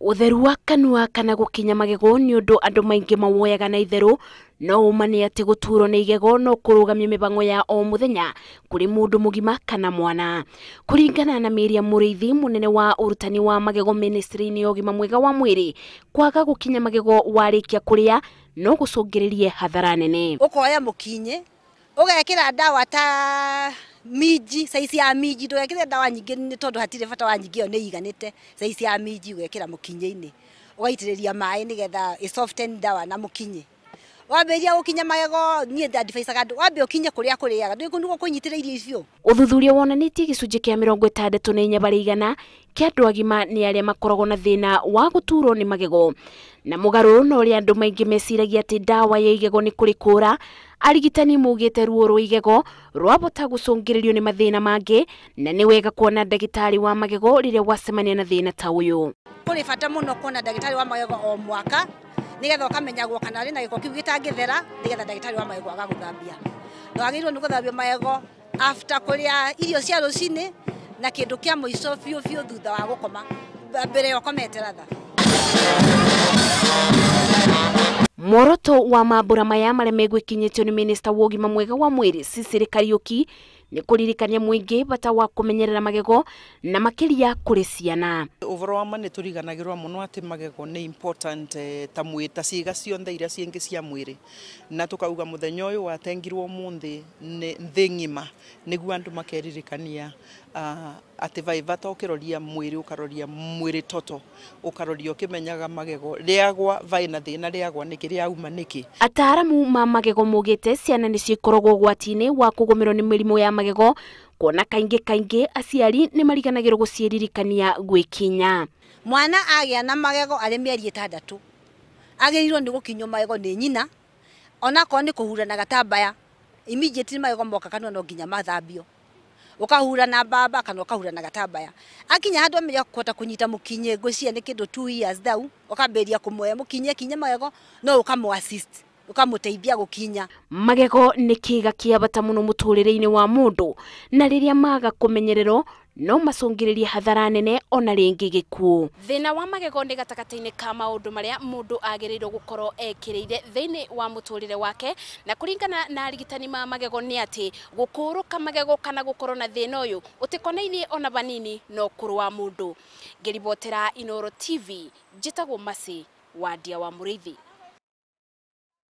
Ũtheru wa kanua kana gũkinya magego nĩ ũndũ andũ maingĩ mawoyaga na itherũ, no ũma nĩ atĩ gũturwo nĩ igego no kũrũgamie mĩhang'o ya o mũthenya kũrĩ mũndũ mũgima kana mwana. Kũringana na Miriam Mũrĩithi, mũnene wa ũrutani wa magego ministry-inĩ ya ũgima mwega wa mwĩrĩ, kwaga gũkinya magego warĩkia kũrĩa no gũcũngĩrĩrie hathara nene. Ũkoya mũkinye ũgekĩra ndawa ta minji, size ya minji, ndũgekĩre ndawa nyingĩ nĩ tondũ hatirĩ bata wa nyingĩ, ĩyo nĩ iganĩte. Size ya minji ũgekĩra mũkinye-inĩ, ũgaitĩrĩria maĩ nĩgetha ĩ soften ndawa na mũkinye. Wambĩrĩria gũkinya magego, niĩ advice andũ wambe ũkinye kũrĩa kũrĩaga, ndũgũkorwo kũnyitĩrĩra irio icio. Ũthuthuria wonanĩtie gĩcunjĩ kĩa 64% kĩa andũ agima nĩ arĩa makoragwo na thĩna wa gũturwo nĩ magego. Na mũgarũ na ũrĩa andũ maingĩ meciragia atĩ ndawa ya igego nĩ kũrĩkũra, arigitani maugĩte ruo rwa igego rwabota gũcũngĩrĩrio nĩ mathĩna mangĩ, na nĩ wega kuona ndagĩtarĩ wa magego rĩrĩa wacemania na thĩna ta ũyũ. Kũrĩ bata mũno kuona ndagĩtarĩ wa magego o mwaka nĩgetha ũkamenyagwo kana arĩ na gĩko kĩu gĩtangĩthera, nĩgetha ndagĩtarĩ wa magego agagũthambia. Na wagĩrĩirwo nĩ gũthambia magego after kũrĩa irio cia rũcinĩ na kĩndũ kĩa mũico biũ biũ thutha wa gũkoma, mbere ya ũkomete ratha. Muoroto wa mambura maya marĩa megwĩkinyĩtio nĩ minista wa ũgima mwega wa mwĩrĩ Sicily Kariuki nĩ kũririkania mũingĩ bata wa kũmenyerera magego na makĩria kũrĩ ciana. Ũhoro wa ma nĩ tũriganagĩrwo mũno atĩ magego nĩ important ta mwĩ ta ciĩga ciothe iria ciĩngĩ cia mwĩrĩ, na tũkauga mũthenya ũyũ watengirwo ũmũthĩ nĩ thĩ ng'ima nĩguo andũ makeririkania atĩ vai bata ũkĩroria mwĩrĩ, ũkaroria mwĩrĩ toto, ũkaroria ũkĩmenyaga magego rĩagwa vai na thĩna, rĩagwa nĩkĩ, rĩauma nĩkĩ. Ataaramu ma magego maugĩte ciana nĩcio ikoragwo ũgwati-inĩ wa kũgũmĩrwo nĩ mĩrimũ ya magego, kuona kaingĩ kaingĩ aciari nĩ mariganagĩrwo gũciĩririkania gwĩkinya. Mwana agĩa na magego arĩ mĩeri 6 agĩrĩirwo nĩ gũkinywo magego nĩ nyina, onakorwo nĩ kũhura na gatambaya, immediately magego moka kanua no nginya mathambio, ũkahura na mbamba kana ũkahura na gatambaya. Akinya handũ amenya kũhota kũnyita mũkinye, ngwĩciria nĩ kĩndũ 2 years thau, ũkambĩrĩria kũmuoya mũkinye kinye magego, no ũkamũ assist, ũkamũteithia gũkinya. Magego nĩ kĩĩga kĩa bata mũno mũtũrĩre-inĩ wa mũndũ, na rĩrĩa maga kũmenyererwo no macũngĩrĩrie hathara nene ona rĩngĩ gĩkuũ. Thĩna wa magego nĩ gatagatĩ-inĩ ka maũndũ marĩa mũndũ agĩrĩirwo gũkorwo ekĩrĩire thĩinĩ wa mũtũrĩre wake, na kũringana na arigitani ma magego nĩ atĩ gũkũrũka magego kana gũkorwo na thĩna ũyũ ũtĩkonainie ona vanini na ũkũrũ wa mũndũ. Ngĩribotera Inooro TV, njĩtagwo Mercy Wandia wa Mũrĩithi.